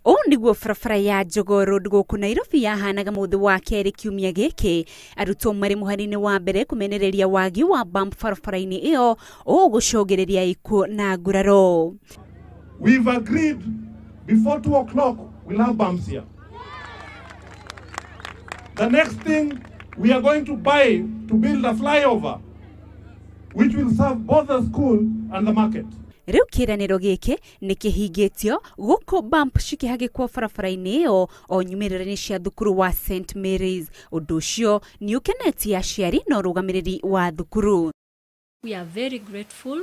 Ũũ nĩguo barabara ya Jogoo Road gũkũ Nairobi yahanaga mũthĩ wa kerĩ kiumia gĩkĩ. Arutwo marĩ mũhari-inĩ wa mbere kũmenereria wagi wa bump barabara-inĩ ĩyo, ũũ gũcũngĩrĩria ikuũ na nguraro. We've agreed before 2 o'clock we'll have bumps here. The next thing we are going to buy to build a flyover which will serve both the school and the market. Rĩu kĩĩranĩro gĩkĩ nĩ kĩhingĩtio gũkũ bump cikĩhagĩkwo barabara-inĩ ĩyo o nyumĩrĩra-inĩ cia thukuru wa St Mary's. Ũndũ ũcio nĩ ũkenetie aciari na ũrũgamĩrĩri wa thukuru. We are very grateful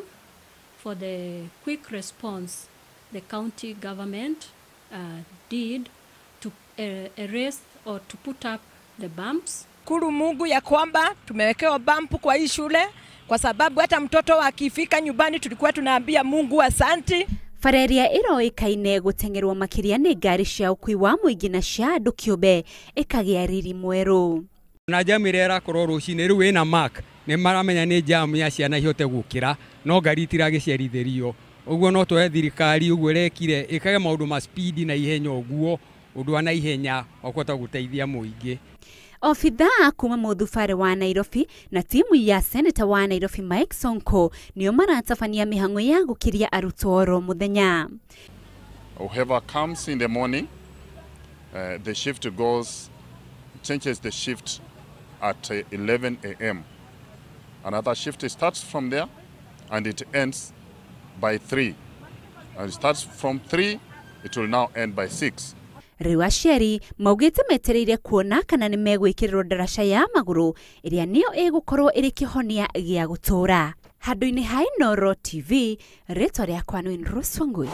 for the quick response the county government did to erase or to put up the bumps. Shukuru Mungu ya kwamba tumewekewa bump kwa hii shule, kwa sababu hata mtoto akifika nyumbani tulikuwa tunaambia Mungu asanti. Bara ĩrĩa ĩroĩkaine gũteng'erwo makĩria nĩ ngari cia ũkui wa mũingĩ na cia andũ kĩũmbe ĩkagĩa riri mwerũ. Na jam ĩrĩa ĩrakorwo rũcinĩ rĩu ĩna mark, nĩ maramenya nĩ jam ya ciana ihote gũkĩra, no ngari itiragĩcerithĩrio. Ũguo no tũhe thirikari ũguo ĩrekire ĩkage maũndũ ma speed na ihenya ũguo, ũndũ wa naihenya wa kũhota gũteithia mũingĩ. Obithaa kuma mũthubarĩ wa Nairobi na timu ya seneta wa Nairobi Mike Sonko nĩo maratabania mĩhang'o ya gũkiria arutwo oro mũthenya. Whoever comes in the morning, the shift goes, changes the shift at 11 a.m. Another shift starts from there and it ends by 3. And it starts from 3, it will now end by 6. Rĩu aciari maugĩte metereire kuona kana nĩ megwĩkĩrĩrwo ndaraca ya magũrũ ĩrĩa nĩyo ĩgũkorwo ĩrĩ kĩhonia gĩa gũtũũra. Handũ-inĩ ha Inooro TV, rĩtwa rĩakwa nĩ Rose Wangui.